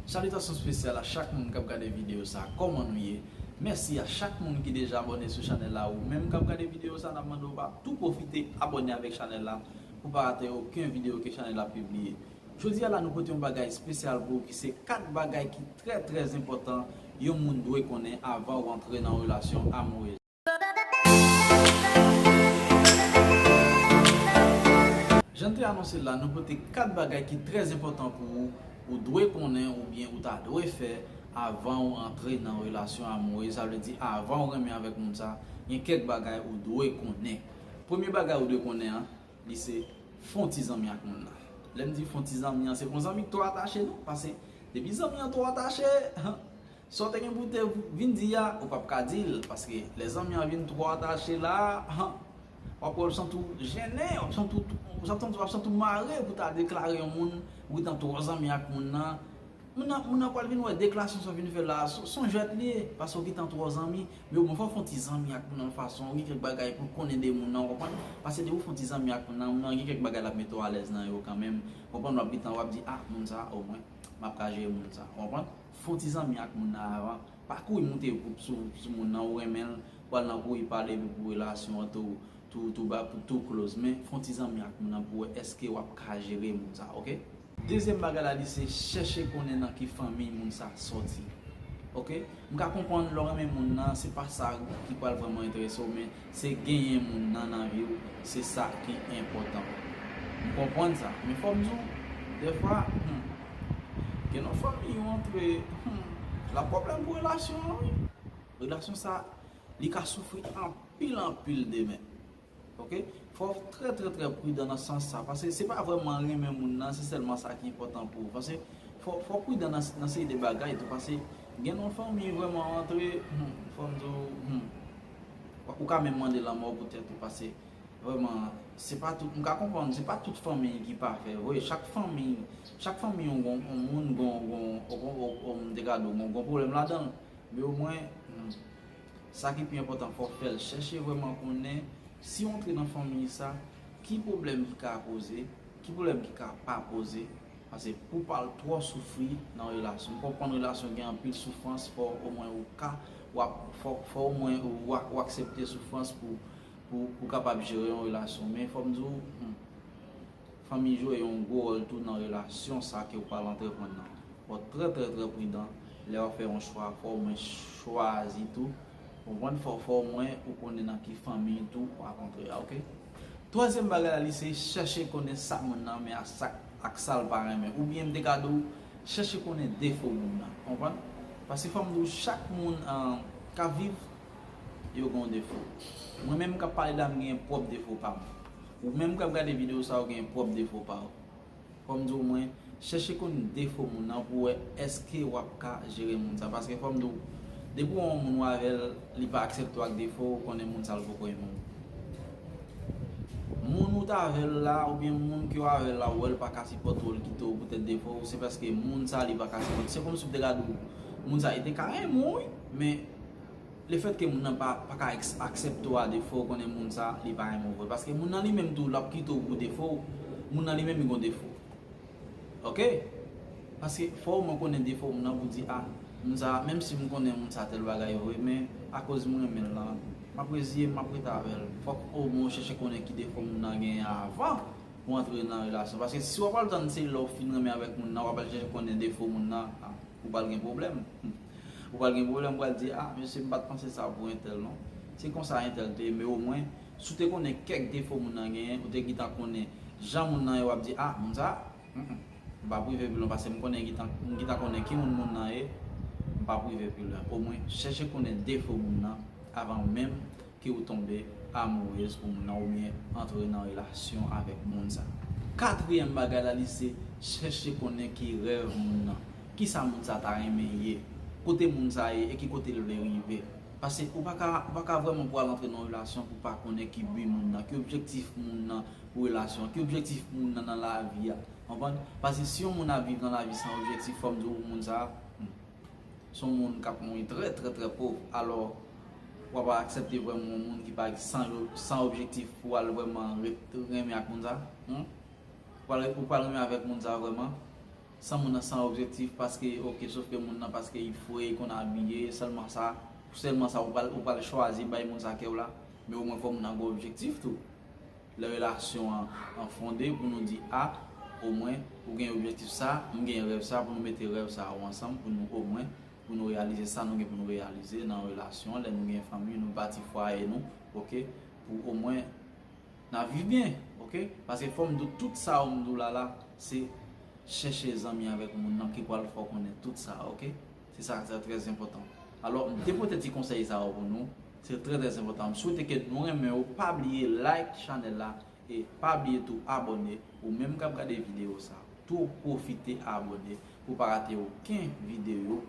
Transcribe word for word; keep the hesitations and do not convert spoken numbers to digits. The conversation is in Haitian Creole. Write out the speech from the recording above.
Salitasyon espesyal a chak moun k ap gade videyo sa. Kòman nou ye? Mèsi a chak moun ki deja abòne sou chanèl la. Ou menm k ap gade videyo sa, n ap mande w pa tou pwofite abòne avèk chanèl la pou pa rate okenn videyo ke chanèl la pibliye. Jodi a la, nou pote yon bagay espesyal pou ou ki se kat bagay ki trè, trè enpòtan yon moun dwe konnen avan ou antre nan relasyon amourez. Jan n te anonse l la, nou pote kat bagay ki trè enpòtan pou ou, ou dwe konnen oubyen ou ta dwe fè avan ou antre nan relasyon amourez. Sa vle di, avan ou renmen avèk moun sa, gen kèk bagay ou dwe konnen. Premye bagay ou dwe konnen an, li se fè yon ti zanmi ak moun nan. Lè m di fè yon ti zanmi an, se pa yon zanmi k twò atache non, paske depi zanmi an twò atache, sa w te gen pou w te vin di a, ou p ap ka di l, paske lè zanmi an vin twò atache la, w ap wè w santi w jennen, w ap santi w, w ap santi w mare pou ta deklare yon moun ou gentan twò zanmi ak moun nan. Moun nan, moun nan pral vin wè deklarasyon sa w vin fè la, se, se yon jwèt li ye, paske w gentan twò zanmi, men omwen fò w fè yon ti zanmi ak moun nan yon fason, ou gen kèk bagay pou w konnen de moun nan, w konprann? Paske depi w fè yon ti zanmi ak moun nan, moun nan gen kèk bagay l ap mete w alèz nan yo kanmenm, w konprann? W ap gentan, w ap di, ah, moun sa, omwen, m ap ka jere moun sa, w konprann? Fè yon ti zanmi ak moun nan avan, pa kouri moute gwoup sou, sou moun nan, ou renmen l, pral nan kouri pale epi pou relasyon an tou, tou, tou ba, pou tou close, men fè yon ti zanmi ak moun nan pou wè èske w ap ka jere moun sa, oke? Dezyèm bagay la, li se chèche konnen nan ki fanmiy moun sa sòti. Oke? M ka konprann lè w renmen moun nan, se pa sa ki pral vrèman enterese w, men se genyen moun nan nan vi w, se sa ki enpòtan. M konprann sa, men fò m di w, dèfwa, hmm, gen nan fanmiy ou antre, hmm, l ap pwoblèm pou relasyon an, wi. Relasyon sa, li ka soufri anpil, anpil demen. Oke? Fò w trè, trè, trè pridan nan sans sa. Paske se pa vrèman renmen moun nan, se sèlman sa ki enpòtan pou ou. Paske fò, fò w pridan nan, nan seri de bagay tou. Paske gen nan fanmi vrèman antre, hmm, fò m di w, hmm, ou ka menm mande lanmò pou tèt ou. Paske vrèman, se pa tout, m ka konprann, se pa tout fanmi ki pafè. Vre, chak fanmi, chak fanmi yon, yon, yon moun, yon, yon, yon, yon, yon, m te ka di w, yon, yon pwoblèm ladan l. Men omwen, hmm, sa ki pi enpòtan, fò w fè l chèche vrèman konnen si w antre nan fanmi sa, ki pwoblèm ki ka poze, ki pwoblèm ki ka pa poze. Paske pou pa l twò soufri nan relasyon. M konprann relasyon gen anpil soufrans, fò omwen ou ka, w ap, fò, fò omwen ou, w a-, w aksepte soufrans pou, pou, pou kapab jere yon relasyon. Men fò m di w, hmm, fanmi jwe yon gwo wòl tou nan relasyon sa ke w pral antreprann nan. Fò w trè, trè, trè pridan lè w ap fè yon chwa. Fò w omwen chwazi tou. Konprann? Fò, fò omwen ou konnen nan ki fanmi tou w ap antre a, oke? Twazyèm bagay la, li se chèche konnen sa moun nan renmen ak sa, ak sa l pa renmen. Oubyen m te ka di w, chèche konnen defo moun nan. Konprann? Paske fò m di w, chak moun, ah, k ap viv, yo gen yon defo. Mwen menm k ap pale la, m gen pwòp defo pa m. Ou menm k ap gade videyo sa, ou gen pwòp defo pa w. Fò m di w, mwen, chèche konn defo moun nan pou w wè èske w ap ka jere moun sa. Paske fò m di w, depi w wè yon moun w avè l, li pa aksepte w ak defo w, konnen moun sa l poko renmen w. Moun ou t avè l la, oubyen moun ke w avè l la, ou wè l pa ka sipòte w, l kite w poutèt defo w, se paske moun sa li pa ka sipòte. Se kòmsi w te gade w, moun sa, li te ka renmen w, wi, men lefètke moun nan pa, pa ka eks-, aksepte w a defo, konnen moun sa, li pa renmen w vre. Paske moun nan li menm tou, l ap kite w pou defo w, moun nan li menm li gon defo. Oke? Paske fò w mwen konnen defo moun nan pou di, ah, moun sa, menm si m konnen moun sa tèl bagay vre, men akoz m renmen l lan, m ap reziye m, m ap rete avè l. Fòk omwen w chèche konnen ki defo moun nan genyen avan pou antre nan relasyon. Paske si w ap al tann se lè w fin renmen avèk moun nan, w ap al chèche konnen defo moun nan, ah, ou pral gen pwoblèm. Ou pral gen pwoblèm, ou pral di, ah, mesye, m pa t panse sa pou entèl, non. Se konsa entèl te ye, men omwen, si w te konnen kèk defo moun nan genyen, ou te gentan konnen jan moun nan ye, w ap di, ah, moun sa, mm, mm, m p ap rive pi lwen, paske m konnen gentan, m gentan konnen ki moun moun nan ye, m p ap rive pi lwen. Omwen, chèche konnen defo moun nan avan menm ke ou tonbe amourez pou moun nan oubyen antre nan relasyon avèk moun sa. Katriyèm bagay la, li se chèche konnen ki rèv moun nan. Kisa moun sa ta renmen ye? Kote moun sa ye e ki kote l vle rive? Paske ou pa ka, ou pa ka vrèman pral antre nan yon relasyon pou pa konnen ki bi moun nan, ki objektif moun nan pou relasyon, ki objektif moun nan nan lavi a. Konprann? Paske si yon moun ap viv nan lavi san objektif, fò m di w, moun sa, hmm, se yon moun k ap mouri trè, trè, trè pòv. Alò, w ap aksepte vrèman yon moun ki pa san, san objektif pou w al vrèman re-, renmen ak moun sa? Hmm? Ou pral, ou pral renmen avèk moun sa vrèman? San moun nan san objektif, paske, ok, sof ke moun nan, paske li fre, li konn abiye, sèlman sa, sèlman sa, ou pral, ou pral chwazi bay moun sa kè w la, men omwen fò moun nan gen objektif tou. Lè relasyon an, an fonde, pou nou di, a, omwen, ou gen objektif sa, m gen rèv sa, pou nou mete rèv sa yo ansanm, pou nou omwen, pou nou reyalize sa nou gen pou nou reyalize nan relasyon an, lè nou gen fanmi, nou bati fwaye nou, ok, pou omwen n ap viv byen, ok? Paske fò m di w tout sa yo m di w la la, se chèche zanmi avèk moun nan ki pral fè w konnen tout sa, ok? Se sa ki trè enpòtan. Alò, m te pote ti konsèy sa yo pou nou. Se trè, trè enpòtan. M swete ke nou renmen yo. Pa bliye like chanèl la e pa bliye tou abòne. Ou menm k ap gade videyo sa, tou pwofite abòne pou pa rate okenn videyo.